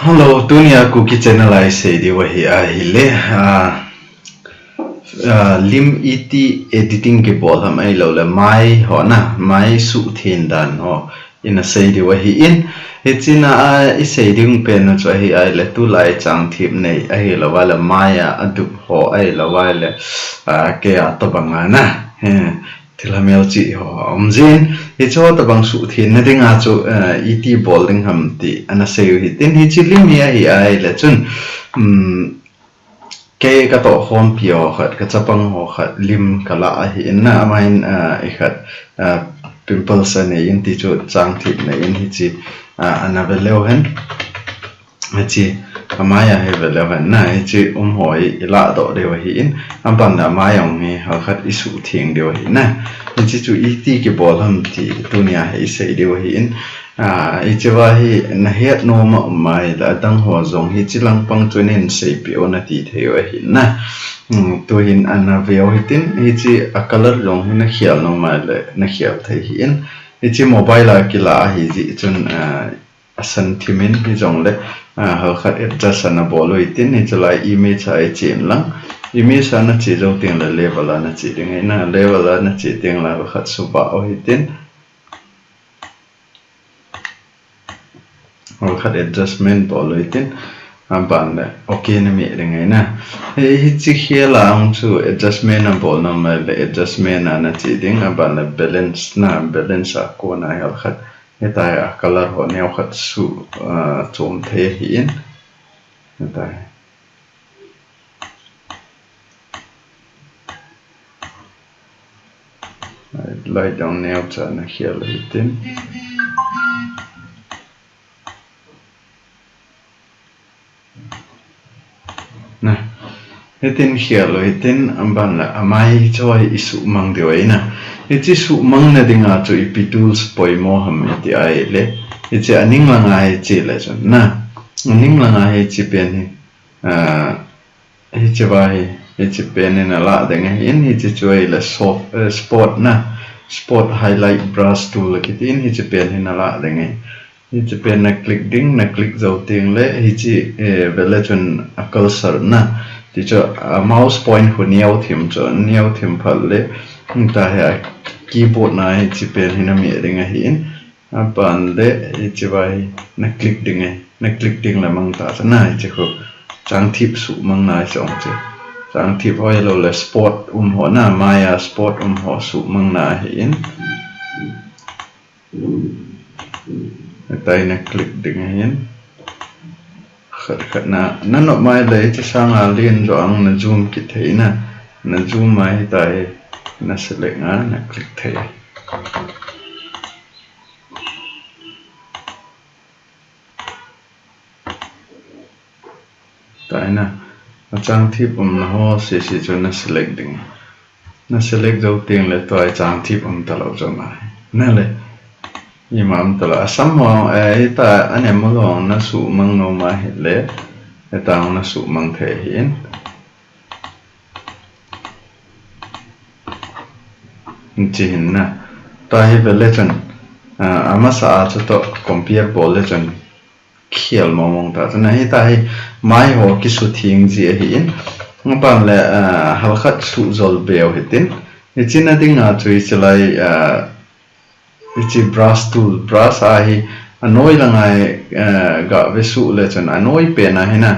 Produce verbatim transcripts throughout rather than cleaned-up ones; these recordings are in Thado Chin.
Hello, tunia Kuki channel a isei diu ahi ahile, ah, ah, lim iti editing kibol ham ahilouleh mai ho na, mai suhtheng dan ho ina sei diu ahin, hichea, ah, isei ding pen chu ahi ahile, tulai changthip nei ahilouleh mai a adup ho ahilouleh, ah, kei a tobang a na, he, thilha melchih ho aum jin, hiche ho tobang suhthengna dinga chu, eh, iti bol ding ham ti ana sei u hitin, hiche lim hi ahi ahile chun, um, kei katohkhompi ho khat, kachapang ho khat lim kala ahin na, amahin, eh, ikhat, eh, pimples anei in ti chu changthip nei in hiche, eh, ana ve leu hen. Hiche, amai a hi ve leu hen na, hiche um ho hi ilah doh diu ahin, aban le amai a um hi halkhat isuhtheng diu ahi na. Hiche chu iti kibol ham ti tunia hi isei diu ahin, ah, hiche va hi nahet nom a um ahile adang ho jong hiche langpang chu nei seipeh o nati thei u ahi na. Hmm, tuhin ana ve u hitin, hiche a color jong hi nakhel nom ahile nakhel thei ahin. Hiche mobile a kila ahi jeh chun, ah, asan thim in hijongle, ah, halkhat adjust ana bol u hitin, hiche lai image a ichen lang. Image a nache jou teng le level a nache ding ahi na, level a nache teng le halkhat suba u hitin. Halkhat adjustment bol u hitin, aban le okay nameh ding ahi na. Hi, hiche khel a hung chu adjustment abol nom le adjustment a nache ding, aban le balance na, balance a kona halkhat Hitia color ho neokhat su, ah, chom thei ahin. Hitia. Light jong neocha nakhel u hitin. Na, hitin khel u hitin, aban le amai chu hi isuhmang diu ahi na. Hiche suhmang na dinga chu ipi tools poimo ham iti ahile, hiche aning langa hiche le chun na, aning langa hiche pen hi, ah, hiche va hi, hiche pen hi nalah ding ahin, hiche chu ahile soft, eh, spot na, spot highlight brush tool kitin, hiche pen hi nalah ding ahi. Hiche pen na click ding, na click jou teng le, hiche, eh, vele chun a cursor na. Ti chu, a mouse point khu neo thim chu, neo thim phat le, hitia hi a keyboard na hiche pen hi nameh ding ahin. Aban le, hiche va hi na click ding ahi, na click ding le mang ta chu na, hiche khu. Changthip suhmang na hiche ong chu. Changthip hoilou le spot um ho na, mai a spot um ho suhmang na ahin. Hitia na click ding ahin. Khat khat na, na nop mai le hiche sanga len jo ang na zoom kit thei na. Na zoom mai hitia hi na select a na click thei. Hitia na, achangthip umna ho sese chu na select ding. Na select jou teng le tua hi changthip um talou chu mai. Na le, ima um talou. Asam ho, eh, hitia anemol ho na suhmang nom ahile, hitia na suhmang thei ahin. Hiche hin na. Tua hi vele chun, ah, amasa a chu toh compare bol le chun khel mong mong ta. Chun hitia hi mai ho kisutheng ji ahin. Aban le, ah, halkhat suhjol be u hitin. Hiche na dinga chu hiche lai, ah, hiche brush tool, brush a hi anoi langa hi, eh, gave suh le chun anoi pen a hi na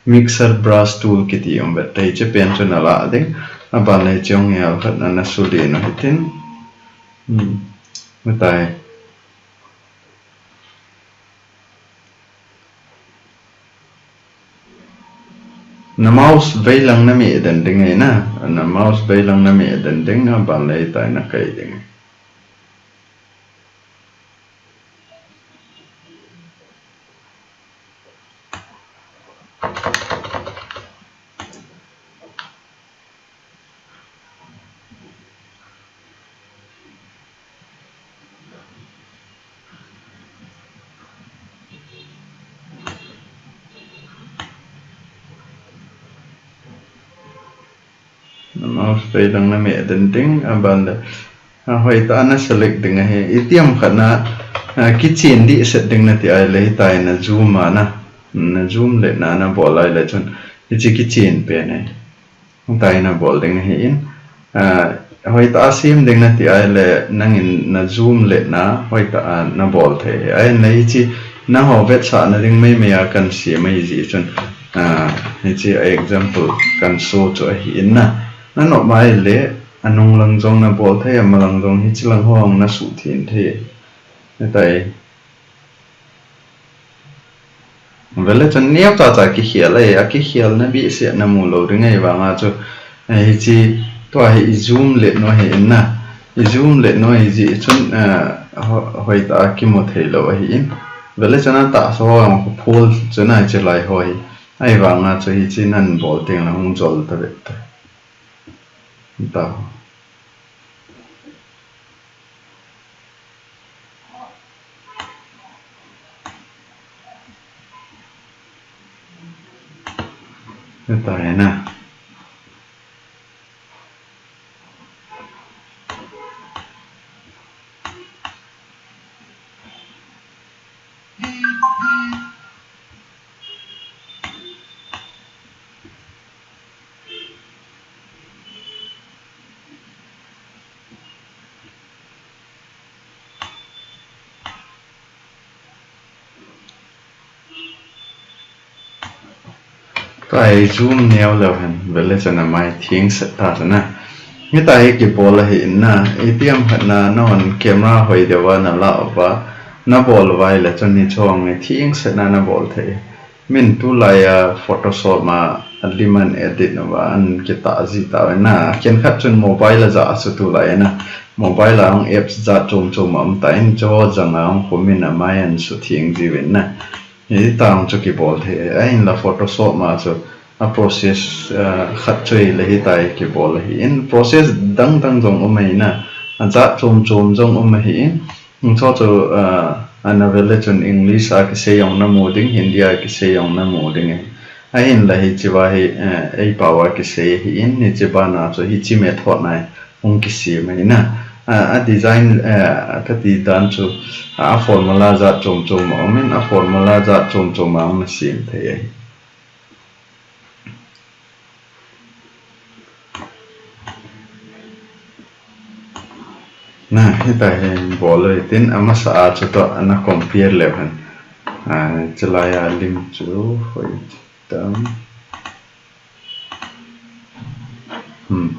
mixer brush tool kiti um vet. Hiche pen chu nalah ding. Aban le hiche ong hi halkhat na nasulen u hitin. Hmm. Hitia hi. Na mouse veilang nameh den ding ahi na. Na mouse veilang nameh den ding, aban le hitia na kai ding. Na mouse veilang nameh den ding, aban le, ah, hoitah a na select ding ahi. Itiham khat na, ah, kichen dehset ding nati ahile hitia na zoom a na. Na zoom letna na bol ahile chun hiche kichen pen ahi. Hitia na bol ding ahin, ah, hoitah a sem ding nati ahile nangin na zoom letna hoitah a na bol thei. Ahinla hiche nangho vetsahna ding meimei a kan sem ahi jeh chun, ah, hiche a example kan show chu ahin na. Na nop ahile anung lang jong na bol thei, ama lang jong, hiche lang ho jong na suhtheng thei. Hitia Vele chun neocha cha kikhel ahi, akikhelna behseh na mu lou ding ahi vanga chu, eh, hiche tua hi i zoom let nu ahi in na. I zoom let nu ahi jeh chun, eh, ho-, hoitah a kimu thei lou ahi in. Vele chun atahsa ho jong phol chun ahi, hiche lai ho hi. Ahi vanga chu hiche nan bol teng le hung jol ta ve ta. Ta. Hitia na. Tua hi zoom neo leu hen, vele chun amai theng set ta chun a. Hitia hi kibol ahi in na, itiham khat na, na on camera hoi deuva na la uva, na bol uva ahile chun hiche hi theng set na na bol thei. Min tulai a Photoshop a, a lim an edit uva, an kitah ji tauve na. Khenkhat chun mobile a ja a chu tulai a na. Mobile a hung apps jat chom chom a um tan, chuho jang a hung khumin amai an sutheng jiuvin na. Hitia hung chu kibol thei. Ahinla Photoshop a chu a process, ah, khat chu ahile hitia hi kibol ahi in. Process dang dang jong um ahi na. A jat chom chom jong um ahi in. Hiche chu, ah, ana vele chun English a kisei jong na mu ding, Hindi a kisei jong na mu ding ahi. Ahinla hichea hi, eh, eipao a kisei ahi in, hiche bana chu hiche method na hi hung kisem ahi na. Ah, a design, eh, kati dan chu, ah, a formula jat chom chom a um in, a formula jat chom chom a hung na sem thei ahi. Na, hitia hi bol u hitin, amasa a chu toh ana compare leu hen. Ah, hiche lai a lim chu hoi tam. Hmm.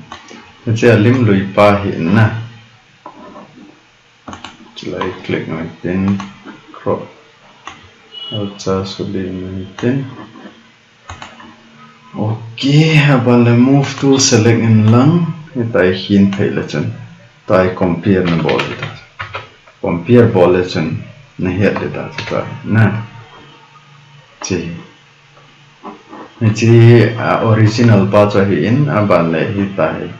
Hiche a lim lui pa hi na. Hiche lai click u hitin, crop. Acha suli u hitin. Ok, aban le move tool select in lang, hitia hi hin thei le chun, tua hi compare na bol le ta. Compare bol le chun, na het le ta chu tua hi na. Hiche. Hiche, ah, original pa chu ahi in, aban le hitia hi.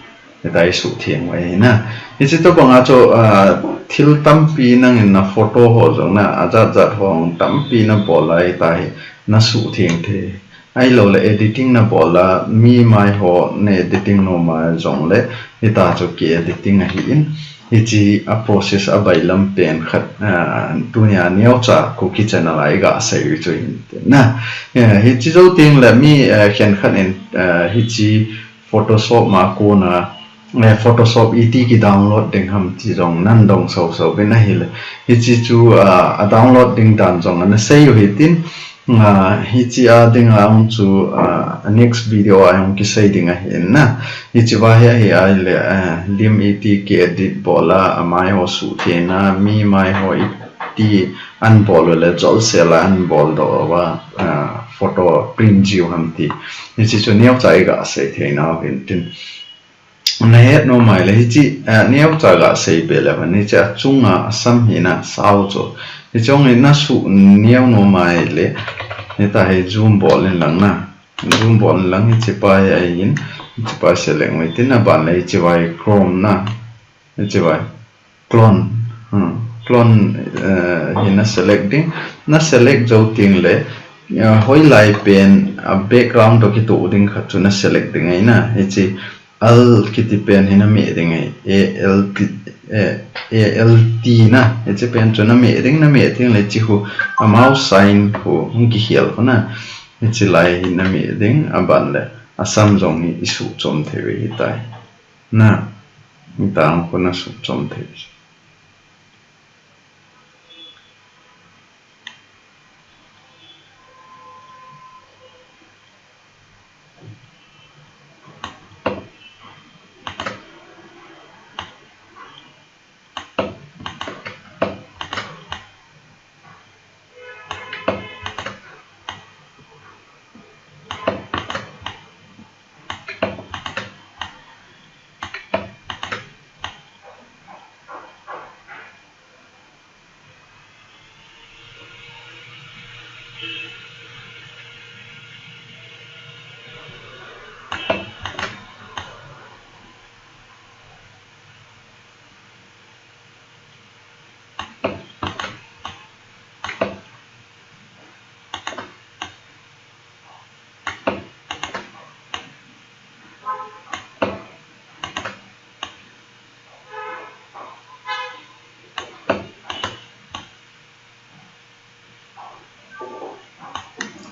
Hitia hi sutheng u ahi na. Hiche tobang a chu, ah, thil tampi nangin na photo ho jong na, ajat jat ho jong tampi na bol a hitia hi na sutheng thei. Ahilou le editing na bol a, mi mai ho na editing nom a jong le, hitia chu ki editing ahi in. Hiche a process a bailam pen khat, ah, tunia neocha Kuki channel a i ga sei u chu hin tin na. Eh, hiche jou teng le mi, eh, khenkhat in, eh, hiche Photoshop ma kona, eh, Photoshop iti ki download ding ham ti jong nan dong sau sau uvin ahile. Hiche chu, ah, a download ding dan jong ana sei u hitin, ah, hiche a dinga hung chu, ah, next video a hung kisei ding ahi in na. Hichea hi ahi ahile, ah, lim iti ki edit bol a, amai ho sutheng a, mi mai ho iti an bol u le jolsel a an bol doh uva, ah, photo print jiu ham ti. Hiche chu neocha i ga sei thei nau hin tin. Na het nom a ahile hiche, eh, neocha ga sei be le, hiche a chunga asam hi na sao chu. Hiche hung hi na su neo nom a ahile, hitia hi zoom bol in lang na. Zoom bol in lang hiche pa hi ahin, hiche pa select u hitin aban le hichea hi Chrome na. Hichea hi. Clone. Hmm. Clone, eh, hi na select ding. Na select jou teng le, eh, hoilai pen, a background toh kitoh ding khat chu na select ding ahi na. Hiche Alt kiti pen hi na meh ding ahi. A L T, eh, A L T na, hiche pen chu na meh ding, na meh ding le hiche khu, a mouse sign khu hung kikhel khu na, hiche lai hi na meh ding, aban le a sam jong hi i suh chom thei ve hitai. Na, hitia khu na suh chom thei.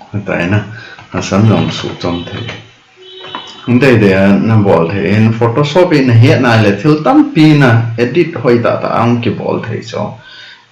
Hitia na, a sam jong suh chom thei. Hung dei dei a na bol thei in, Photoshop in na het na le thil tampi na edit hoi tah tah a hung kibol thei chu.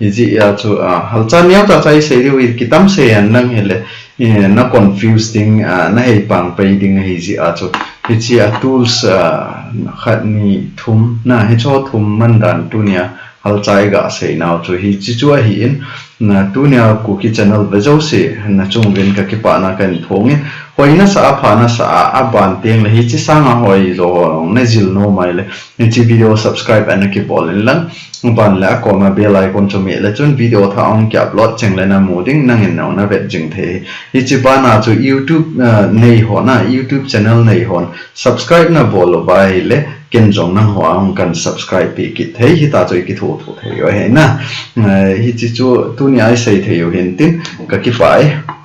Hijeh a chu, a, halcha neo tah tah i sei diu hi kitam sei hen lang hile, i, na confuse ding, a, na hei pang pai ding ahi jeh a chu. Hiche a tools, a, khat ni thum, na hiche thum man dan tunia halcha i ga sei nau chu hiche chu ahi in, na tunia Kuki channel ve jouse na chung uvin ka kipana kahin phong in, hoi na sa a, pha na sa a, aban teng le hiche sanga hoi jo ho na jil nom a le, hiche video subscribe ana kibol in lang, aban le a koma bell icon chu meh le chun video thah hung ki upload cheng le na mu ding, nangin na vet jing thei. Hiche bana chu YouTube, eh, nei ho na, YouTube channel nei hon subscribe na bol uva ahile, ken jong nangho a hung kan subscribe pi kit thei, hitia chu i kitho tho thei u ahi na. Eh, hiche chu tunia i sei thei u hin tin, ka kipah e.